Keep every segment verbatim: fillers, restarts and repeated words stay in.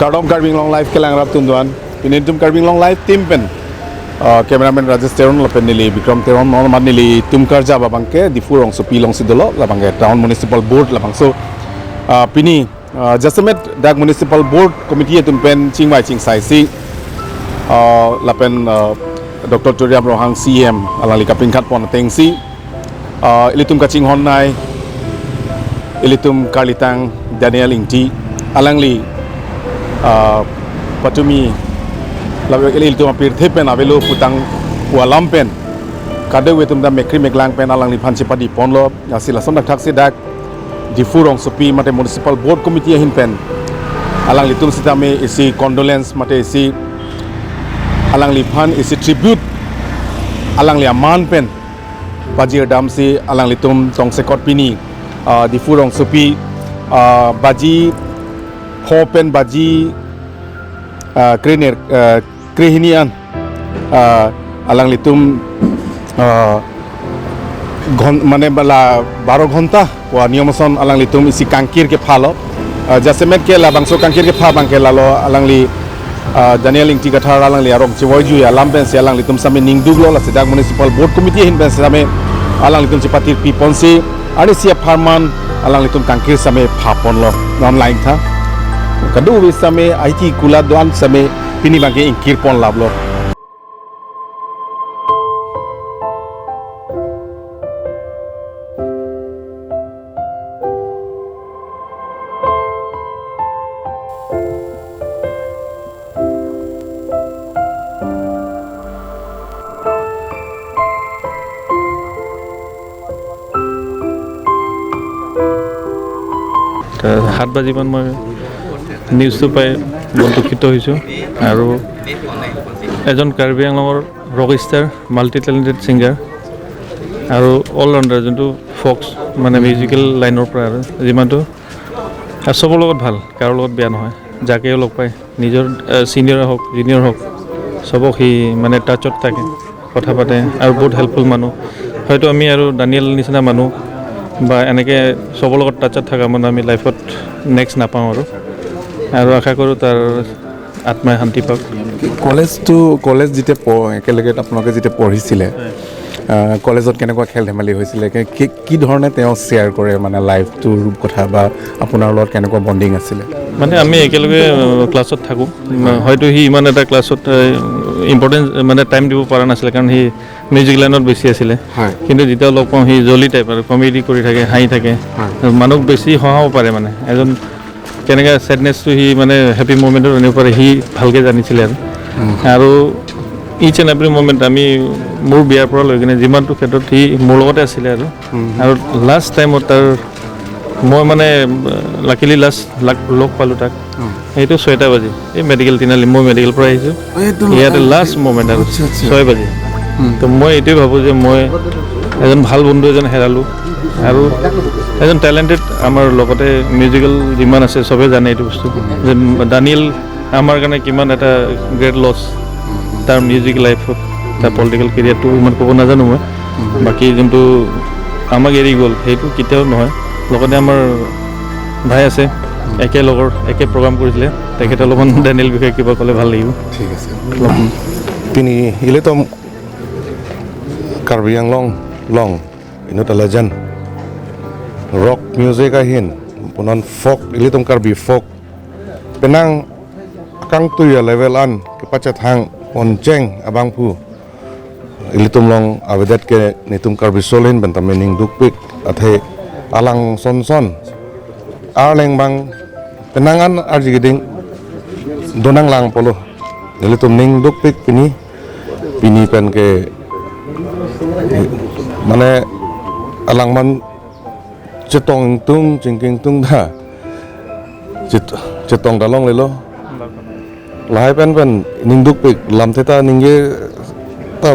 Kardom Karbi Anglong Live kelang rap tundwan. Pini itum Karbi Anglong Live team pen, uh, cameraman Rajesh Teron lapen neli Bikram Teron, non mat nelitum karjap abangke Diphu rongsopi alongsi dolo, labangke Town Municipal Board labangso, uh, pini, uh, jasemet dak Municipal Board Committee atum pen chingvai chingsai si, uh, lapen, uh, Doctor Tuliram Ronghang C E M alangli kapinkhat pon atengsi, ah, ilitum kachinghon nei, ilitum karlitang Daniel Ingti, alangli, ah, patumi, lapen ilitum apirthe pen avelo putang pu alam pen, kadokave atum ta mekri meklang pen alangliphan chepadi ponlo, lasi lason thakthak si dak Diphu rongsopi mate Municipal Board Committee ahin pen alanglitum sitame isi condolence mate isi alangliphan isi tribute alangli aman pen pajir damsi alanglitum tongsekot pini, ah, Diphu rongsopi, ah, baji pho pen baji, ah, krener, ah, krehini an, ah, alanglitum, ah, ghon-, mane bala baro ghonta wa niyom ason alanglitum isi kangkir kephalo. Ah, jasemet ke labangso kangkir kepha abangke lalo alangli, ah, Daniel Ingti Kathar alangli arong chevoi jui alam pensi alanglitum sitame ningduklo, lasi dak Municipal Board Committee ahin pen sitame alanglitum chepatir pi ponsi arnisi apharman alanglitum kangkir sitame pha ponlo non line tha. Kadokave sitame aiti kula doan sitame pini abangke ingkir pon laplo. সাত বাজিমান মই নিউজটো পাই বৰ দুখিত হৈছোঁ। আৰু এজন কাৰ্বি আংলঙৰ ৰক ষ্টাৰ, মাল্টি টেলেণ্টেড ছিংগাৰ আৰু অলৰাউণ্ডাৰ, যোনটো ফক্স মানে মিউজিকেল লাইনৰ পৰা আৰু যিমানটো, আৰু চবৰ লগত ভাল, কাৰো লগত বেয়া নহয়, যাকে লগ পায়, নিজৰ, আহ, ছিনিয়ৰ হওক, জুনিয়ৰ হওক, চবক সি মানে টাচত থাকে, কথা পাতে আৰু বহুত হেল্পফুল মানুহ। হয়তো আমি আৰু দানিয়েল নিচিনা মানুহ বা এনেকে চবৰ লগত টাচত থকা মানুহ আমি লাইফত নেক্সট নাপাওঁ আৰু, আৰু আশা কৰোঁ তাৰ আত্মাই শান্তি পাওক। কলেজটো, কলেজ যেতিয়া প-, একেলগে আপোনালোকে যেতিয়া পঢ়িছিলে, আহ, কলেজত কেনেকুৱা খেল ধেমালি হৈছিলে? কে-, কি, কি ধৰণে তেওঁ শ্বেয়াৰ কৰে, মানে, লাইফটোৰ কথা বা আপোনাৰ লগত কেনেকুৱা বণ্ডিং আছিলে? মানে, আমি একেলগে, আহ, ক্লাছত থাকোঁ। উম, হয়তো সি ইমান এটা ক্লাছত, আহ, ইম্পৰ্টেঞ্চ, মানে, টাইম দিব পৰা নাছিলে, কাৰণ সি মিউজিক লাইনত বেছি আছিলে। হয়। কিন্তু যেতিয়া লগ পাওঁ, সি জলি টাইপ আৰু কমেডি কৰি থাকে, হাঁহি থাকে। হয়। মানুহ বেছি হহাব পাৰে, মানে, এজন কেনেকে ছেডনেছটো সি, মানে, হেপী মমেণ্টত আনিব পাৰে, সি ভালকে জানিছিলে আৰু। উম। আৰু ইচ এণ্ড এভৰি মমেণ্ট আমি, মোৰ বিয়াৰ পৰা লৈ কিনে যিমানটো ক্ষেত্ৰত সি মোৰ লগতে আছিলে আৰু। উম। আৰু লাষ্ট টাইমত তাৰ, মই, মানে, লাকিলি লাষ্ট লাগ-, লগ পালোঁ তাক। উম। সেইটো ছয়টা বাজি, এই মেডিকেল তিনিআলি, মই মেডিকেল পৰা আহিছোঁ। অ, এইটো ইয়াতে লাষ্ট মমেণ্ট আৰু আচ্ছা, আচ্ছা। ছয় বাজি। উম। তো মই এইটোৱে ভাবোঁ যে মই এজন ভাল বন্ধু এজন হেৰালোঁ। আৰু এজন টেলেণ্টেড, আমাৰ লগতে মিউজিকেল যিমান আছে, চবে জানে এইটো বস্তু, যে দানিয়েল আমাৰ কাৰণে কিমান এটা গ্ৰেট লছ। তাৰ মিউজিক লাইফত, তাৰ পলিটিকেল কেৰিয়াৰটো ইমান ক'ব নাজানো মই। বাকী যোনটো আমাক এৰি গ'ল, সেইটো কেতিয়াও নহয়। লগতে আমাৰ ভাই আছে, একে লগৰ, একে প্ৰগ্ৰাম কৰিছিলে, তেখেতে অলপমান দানিয়েল বিষয়ে কিবা ক'লে ভাল লাগিব। ঠিক আছে। Pini ilitum Karbi Anglong along inut a legend, rock music ahin, punon folk, ilitum Karbi folk, penang akangtui a level an kepachethang poncheng abangphu ilitum along avedet ke netum Karbi Soul ahin pen tame ning dukpik, athe alang sonson arleng bang penang an arji keding donang lang polo. Nelitum ning dukpik pini, pini pen ke, mane, alangman chetong ingtung, chingki ingtung ta. Chet-, chetong ta longlelo. Lahai pen pen ning dukpik, lamthe ta ningje ta,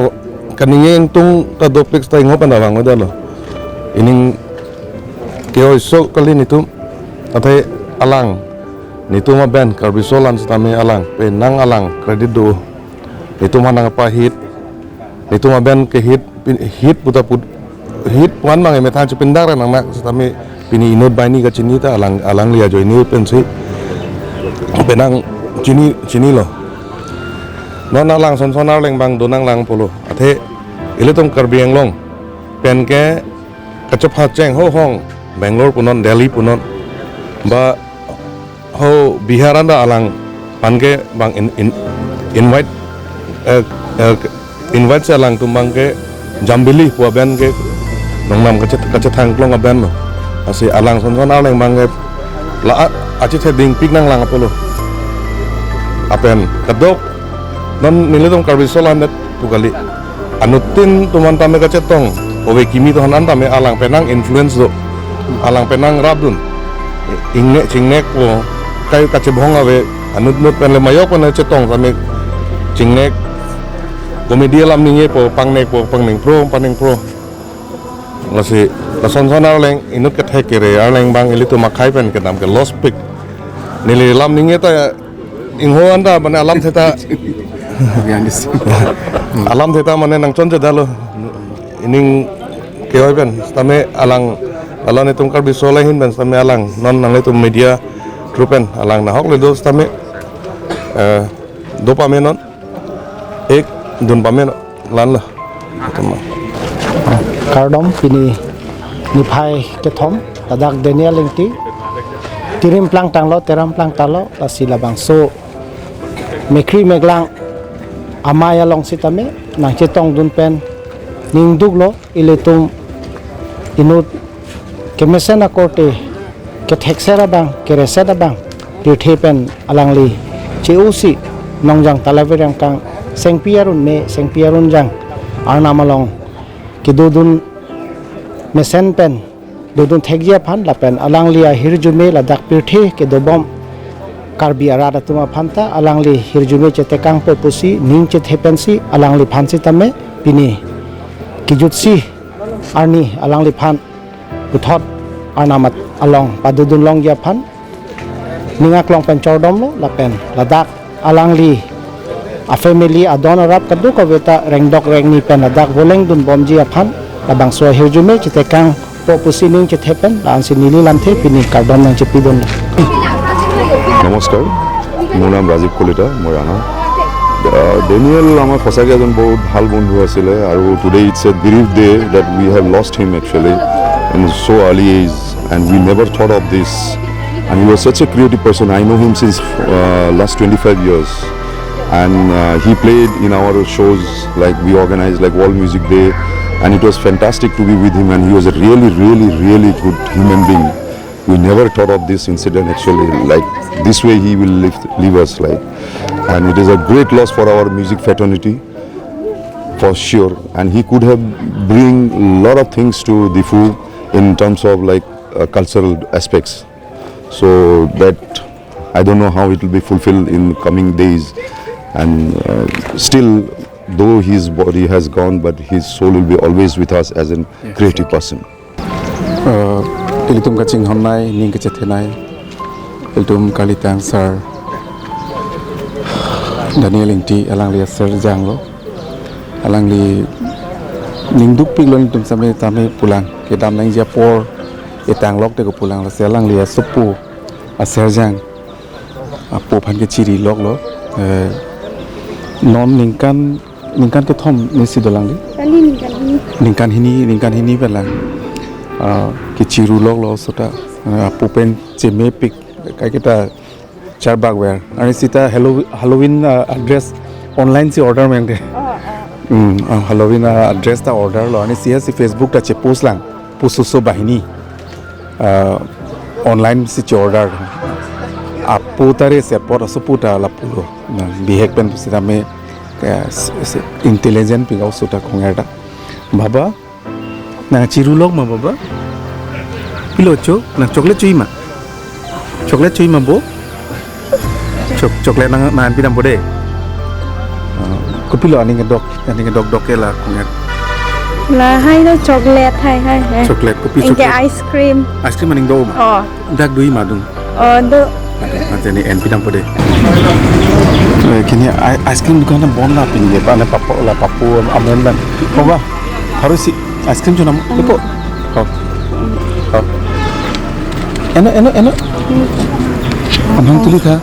kaningje ingtung ta dopik ta ingo pen ta vang lo. Ining ke-oi so kali netum, athe alang, netum aben Karbi Soul an sitame alang, penang alang credit do. Netum aphan nangpahit, netum aben ke hit, pin-, hit puta put, hit puan mang methang chepindak ra nangnak sitame pini inut banghini kachini ta alang, alangli ajoine pensi penang chini, chinilo. Non alang Sonson Arleng abang donang lang pulo. Athe ilitum Karbi Anglong pen ke kachepha cheng ho hong, Bangalore punon, Delhi punon, ba ho Bihar anta alang aphan ke bang in, in, invite, eh, eh, invite si alangtum abang ke jambili pu aben ke nongnam kache, kachethang klong aben lo. Lasi alang Sonson Arleng abang ke la a, achethe dingpik nang lang pulo. Lapen kadokave non nelitum Karbi Soul Army pu kali, anuttin atum an tame kachetong, ove kimi atum an tame alang penang influence do. Alang penang rapdun. Ingnek chingnek pu kai kachebhong ave, anut nut pen le majok pen chetong tame chingnek, comedy alam ningje pu pangnek pu pangningpro pangningpro. Lasi la Sonson Arleng inut kethek kere Arleng abang ilitum akhei pen kedam ke loss pik. Neli lam ningje ta ingho anta mane alam theta. Alam theta mane nangchonche dalo. Ining kehoi pen tame alang, alang itum Karbi Soul ahin pen tame alang non nanglitum media through pen alang nahok le do tame, eh, do pame non. Ek dun pame non. Lanlo. Kardom, pini niphai kethom, ladak Daniel Ingti. Tirim plangtanglo, teram plangtanglo, lasi labangso mekkri meklang amei along sitame nangchetongdun pen ningduklo, ilitum inut kemesen akorte kethekser abang, kereset abang, pirthe pen alangli che-osi nongjang talaver angkang, sengpi arun me, sengpi arun jang, Arnam along kedodun mesen pen dodun thekji aphan lapen alangli ahirjume ladak pirthe kedobom Karbi arat atum aphan ta alangli hirjume chetekangpo pusi ning chethe pensi alangliphan sitame pini kejutsi arni alangliphan puthot Arnam along padodun longji aphan ning aklong pen chordomlo lapen ladak alangli a family adon arap kadokave ta rengdok rengni pen ladak volengdun bomji aphan labangso ahirjume chetekangpo pusi ning chethe pen la-ansi neli lamthe pini kardom nangchepidunlo. নমস্কাৰ, মোৰ নাম ৰাজীৱ কলিতা, মই ৰাণা। আহ, ডেনিয়েল আমাৰ সঁচাকৈ এজন বহুত ভাল বন্ধু আছিলে আৰু today it's a grief day that we have lost him actually in so early age and we never thought of this and he was such a creative person. I know him since uh, last twenty-five years and uh, he played in our shows like we organized like World Music Day and it was fantastic to be with him and he was a really really really good human being. We never thought of this incident actually, like this way he will leave, leave us, like, and it is a great loss for our music fraternity, for sure. And he could have bring lot of things to Diphu in terms of like uh, cultural aspects. So that I don't know how it will be fulfilled in coming days. And uh, still, though his body has gone, but his soul will be always with us as a creative person. Eh, ilitum kachinghonnei, ning kachethenei, ilitum kalitang sir Daniel Ingti alangli aser janglo. Alangli ningdukpiklo nelitum same tame pulang. Kedam nangji apor etanglok te ko pulang lasi alangli asopo aser jang apo aphan ke chiri loklo. Eh, non ningkan ningkan kethom nesi dolang di? Kali ningkan hini. Ningkan hini, ningkan hini pelang. Ah, kechiru loklo sota. Ah, apo pen chemepik kai kita charbak ver. Ani sita Hallow- Halloween ah, dress online si order mengde. Hmm, ah, Halloween ah, dress ta order lo. Ani si si Facebook ta chepost lang. Pususo bahini. Ah, online si che order. Apo ta rese apor asopo ta lapulo. Na, bihek pen sitame eh, s- s- intelligent pik aso ta konger ta. Baba, nang chiru lok ma baba? Pilo cho, nang chocolate cho-i ma? Chocolate cho-i ma bo? Chok chocolate nang nang pinam bo de. Ah, kopilo aning kedok, aning kedok dok ke la konger. Lahai do chocolate hai hai hai. Chocolate kopi Ingke chocolate. Ice cream. Ice cream aning do ma? Oh, Dak do-i ma dung. Oh, do. Nanti ni en pinam po de. Eh, kini i- ice cream dukan na bon la pin de, ba na papo la papo amen dan. Ko ba? Harus si ice cream chonam. Lepo. Ho. Ho. Eno eno eno. Anhang tuli kha.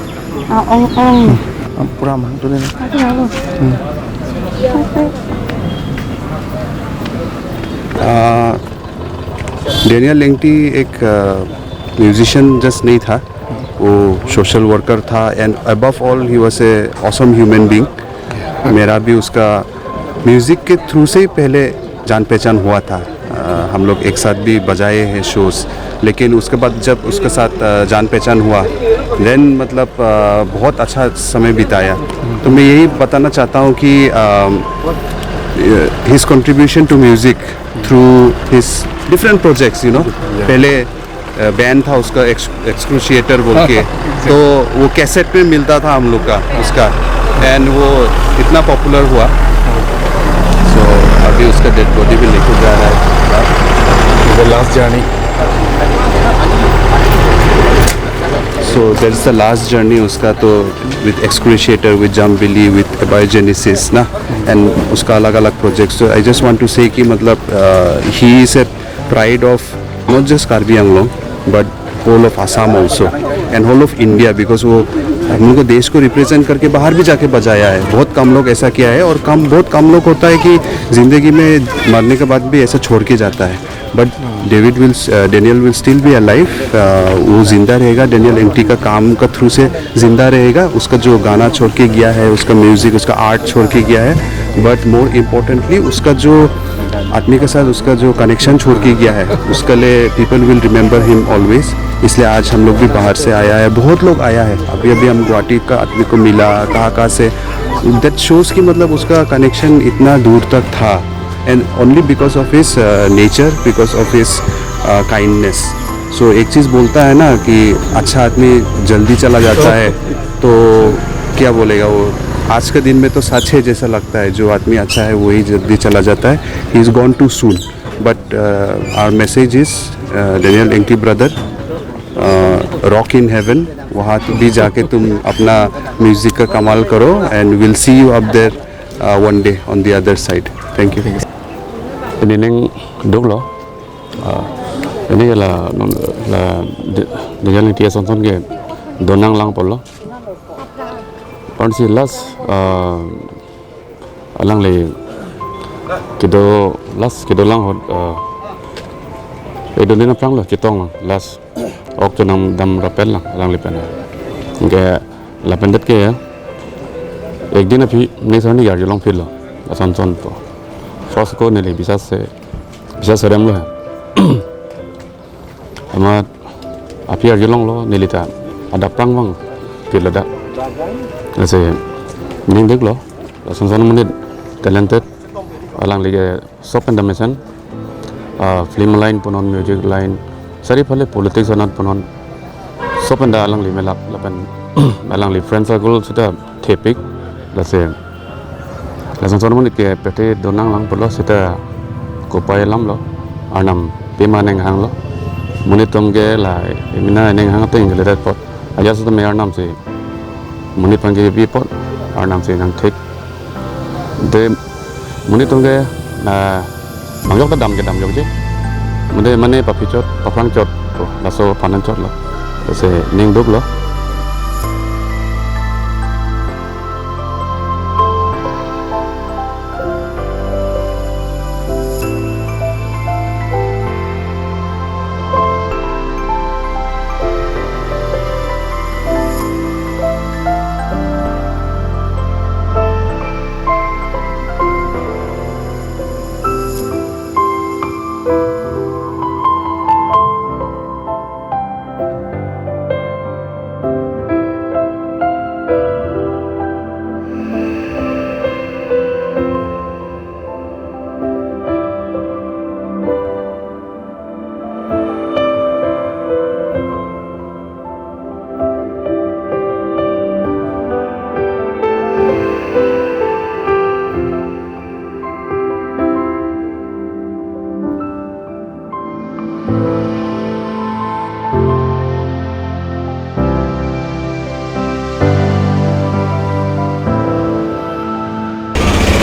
Ah, ong, ong. Hmm. Pura mang tu le. Aku lalu. Hmm. Aku. Ah, Daniel एंगटी एक musician just नहीं था, वो social worker था, and above all he was a awesome human being. मेरा भी उसका म्यूज़िक के थ्रू से ही पहले जान पहचान हुआ था। अ, हम लोग एक साथ भी बजाए हैं शोज़, लेकिन उसके बाद जब उसके साथ अ, जान पहचान हुआ, देन मतलब अ, बहुत अच्छा समय बिताया। तो मैं यही बताना चाहता हूँ कि his contribution to music through his different projects, you know, पहले बैंड था उसका, एक्सक्रूशिएटर बोल के, तो वो कैसेट में मिलता था हम लोग का उसका, एंड वो इतना पॉपुलर हुआ। सो अभी उसका डेड बॉडी भी लेके जा रहा है। The last journey. So that is the last journey उसका, तो विद एक्सक्रूशिएटर, विद जाम्बिली, विद एबायोजेनेसिस ना, एंड उसका अलग अलग प्रोजेक्ट्स। तो आई जस्ट वांट टू से कि मतलब he is a pride of not just Karbi Anglong but whole of Assam also and whole of India, because वो हम लोग को, देश को रिप्रेजेंट करके बाहर भी जाके बजाया है। बहुत कम लोग ऐसा किया है, और कम, बहुत कम लोग होता है कि जिंदगी में मरने के बाद भी ऐसा छोड़ के जाता है। But David will Daniel will still be alive. वो जिंदा रहेगा, डेनियल एंगटी का काम का थ्रू से जिंदा रहेगा। उसका जो गाना छोड़ के गया है, उसका म्यूजिक, उसका आर्ट छोड़ के गया है, बट मोर इम्पोर्टेंटली उसका जो आदमी के साथ उसका जो कनेक्शन छोड़ के गया है, उसके लिए people will remember him always. इसलिए आज हम लोग भी बाहर से आया है, बहुत लोग आया है। अभी अभी हम गुवाहाटी का आदमी को मिला, कहाँ कहाँ से। दैट शोज कि मतलब उसका कनेक्शन इतना दूर तक था, and only because of his nature, because of his kindness. So एक चीज़ बोलता है ना कि अच्छा आदमी जल्दी चला जाता है, तो क्या बोलेगा वो। आज के दिन में तो सच है, जैसा लगता है, जो आदमी अच्छा है वही जल्दी चला जाता है। He is gone too soon, but our message is Daniel एंगटी ब्रदर, रॉक इन हेवन, वहाँ भी जाके तुम अपना म्यूजिक का कमाल करो, and we'll see you up there one day on the other side. Thank you. Pini ning duklo. Ah, pini ke la, non, la, de, de jalan T S Johnson ke donang lang polo. Pon si last, ah, alangli kedo, last kedo lang hot, ah, eh, doni na prang lo, chetong last. Ok chonam dam rapel lang, alangli pen. Ke lapen det ke ya. Ek din aphi, next one year arjulong philo. Ason son po. First ko neli bisa se, bisa serem lo. Amat aphi arjulong lo, neli ta adap prang vang philo da. Ase ning diklo. Ason son monit talented. Alangli ke sopen da mesen, ah, film line punon, music line, sari phale politics anat punon, sopen da alangli melap lapen alangli friend circle sita thepik, lasi lason son monit ke pete donang lang polo sita kopai alam lo, arnam pima neng hang lo, monit atum ke la emina neng hang ateng ke ledet pot, aja sita me arnam si monit aphan kepi pot, arnam si nang thek. De monit atum ke na mangjok ta dam ke damjokji. Mane mane paphichot, paphrangchot, to laso aphan anchot lo. Lasi ning duklo.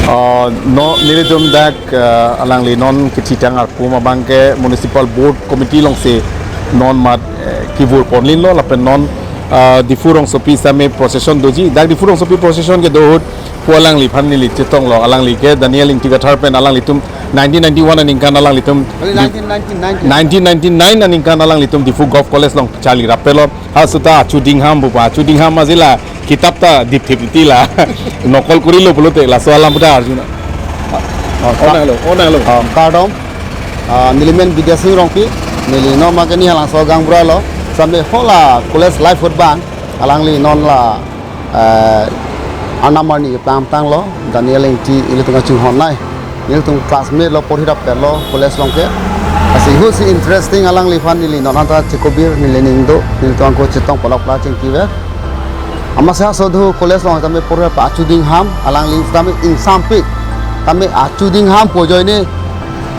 Ah, no, nelitum dak, ah, alangli non kethitang arpum abang ke Municipal Board Committee alongsi non mat, eh, kevur ponlinlo lapen non Ah, Diphu rongsopi same procession doji. Dak Diphu rongsopi procession kedo ahut pu alangliphan neli chetonglo. Alangli ke Daniel Ingti Kathar pen alanglitum nineteen ninety-one aningkan alanglitum Kali nineteen ninety-nine. Nineteen ninety-nine aningkan alanglitum Diphu Govt College along charli rappetlo. Halaso ta Achu Dingham pupa. Achu Dingham ajila kitab ta dipthip iti la. Nokol korilo pulote laso alam puta arjuna. Oh, oh, nanglo, oh, nanglo. Oh, kardom. Ah, neli men Bidya Sing Rongpi, neli non Makeni Halangso gaonbura lo. Same hala college life ahut abang, alangli non la, eh, arnam arni keplang tanglo, Daniel Ingti ilitum kachinghon nai. Nelitum classmate lo, porhi rappetlo college along ke. Lasi ahut si interesting alangliphan neli non anta chekobir, neli ning do, nelitum ako chetong polok pla chingki ve. Amatsi halaso do college along tame porhi rappet Achu Dingham, alangli tame ingsampik. Tame Achu Dingham pu ajoine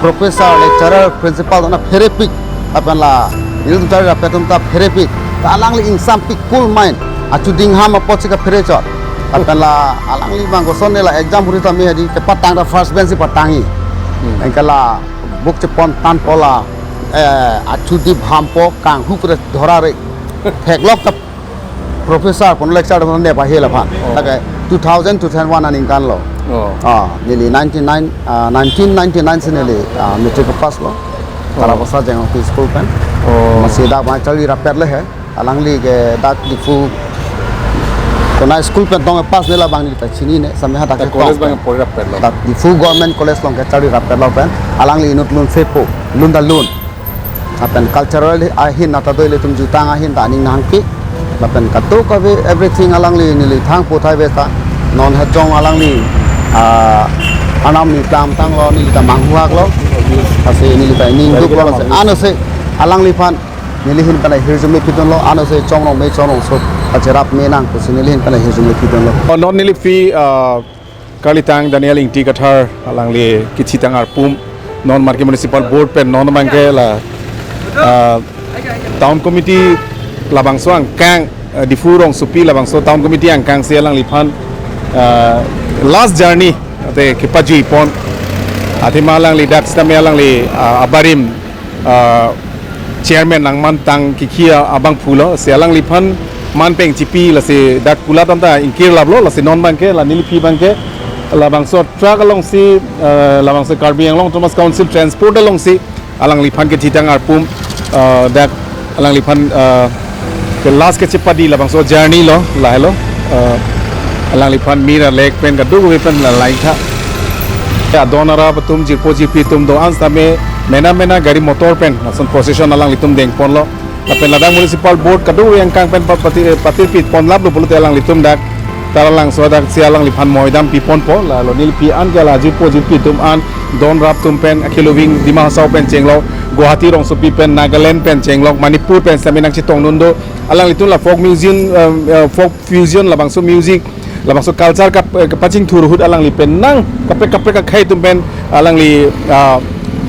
professor, lecturer, principal atum ta pherepik. Lapen la nelitum charli rappet atum ta pherepik. Ta alangli ingsampik, cool mind. Achu Dingham apotsi kaphere chot. Lapen la alangli abang kosonne la exam huri tame hadi kepatang ta first bench si patangji. Hmm. Anke la book chepon tangpo la, eh, Achu Dingham pu kanghu kre dhora re. Theklok ta professor pon lecture pon ne pa hela phan. Oh. Lake two thousand, two thousand one aningkan lo. Oh. Ah, neli ninety-nine, ah, nineteen ninety-nine si neli, ah, matric pass lo. Oh. Tarabasa Jengpi school pen. Oh. Amatsi dak abang charli rappet le he. Alangli ke dak Diphu konat school pen tong pass ne labang neli ta chinine. Same hadak dak ke college tong abang pen porhi rappetlo. Dak Diphu Government College along ke charli rappetlo pen. Alangli inut lun sepo, lun ta lun. Lapen cultural ahin anta do ilitum jutang ahin ta aning nangpi. Lapen kadokave everything alangli neli thang puthai ve ta. Non hajong alangli, ah, arnam arni keplang tanglo, neli ta manghuhak lo. Lasi neli ta ning duklo lasi. Ano si alangliphan neli ahin pen ahirjume pidunlo, ano si chongrong me chongrong so kacherap me nang pusi neli ahin pen ahirjume pidunlo. Oh, non neliphi, ah, karlitang Daniel Ingti Kathar alangli kethitang arpum non Marki Municipal Board pen non abang ke la, ah, Town Committee labangso angkang, ah, Diphu rongsopi labangso Town Committee angkang si alangliphan, ah, last journey ate kepajui pon. Athema alangli dak sitame alangli, ah, abarim, ah, chairman nangmantang kikhi abangphu lo, si alangliphan man peng chipi lasi dak kulat anta ingkir laplo, lasi non abang ke, la neliphi abang ke, labangso truck alongsi, eh, labangso Karbi Anglong Autonomous Council transport alongsi, alangliphan kethitang arpum, eh, dak alangliphan, eh, ke last kechepadi labangso journey lo, lahelo, eh, alangliphan mir alek pen kadokave pen la laitha. Ya, don arap atum jirpo jirpi atum do-an sitame mena mena gari motor pen, lason procession alanglitum dengponlo. Lapen ladak Municipal Board kadokave angkang pen pa-, pati-, patirpi ponlaplo pulote alanglitum dak Taralangso dak si alangliphan moidam piponpo, lalo neliphi an ke la jirpo jirpi atum an, don arap atum pen, akhil oving Dima Hasao pen chenglok, Guwahati rongsopi pen, Nagaland pen chenglok, Manipur pen sitame nangchetongdun do, alanglitum la folk museum, eh, eh, folk fusion labangso music, labangso culture kap-, eh, kapachingthur ahut alangli pen nang kaprek kaprek akhei atum pen alangli, ah,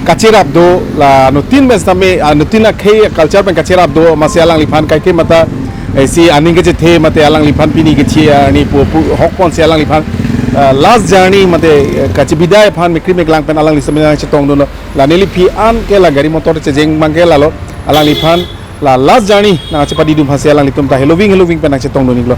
kacherap do, la anuttin pen sitame, ah, anuttin akhei culture pen kacherap do, amatsi alangliphan kaike mata, eh, si aning kechethe mate alangliphan pini kechi, ah, ni pu, pu, hok ponsi alangliphan, ah, last journey mate, eh, kachebidai aphan mekri meklang pen alangli sitame nangchetongdunlo. La neliphi an ke la gari motor chejeng abang ke lalo, alangliphan la last journey nangchepadidun aphansi alanglitum ta heloving heloving pen nangchetongdun-iklo.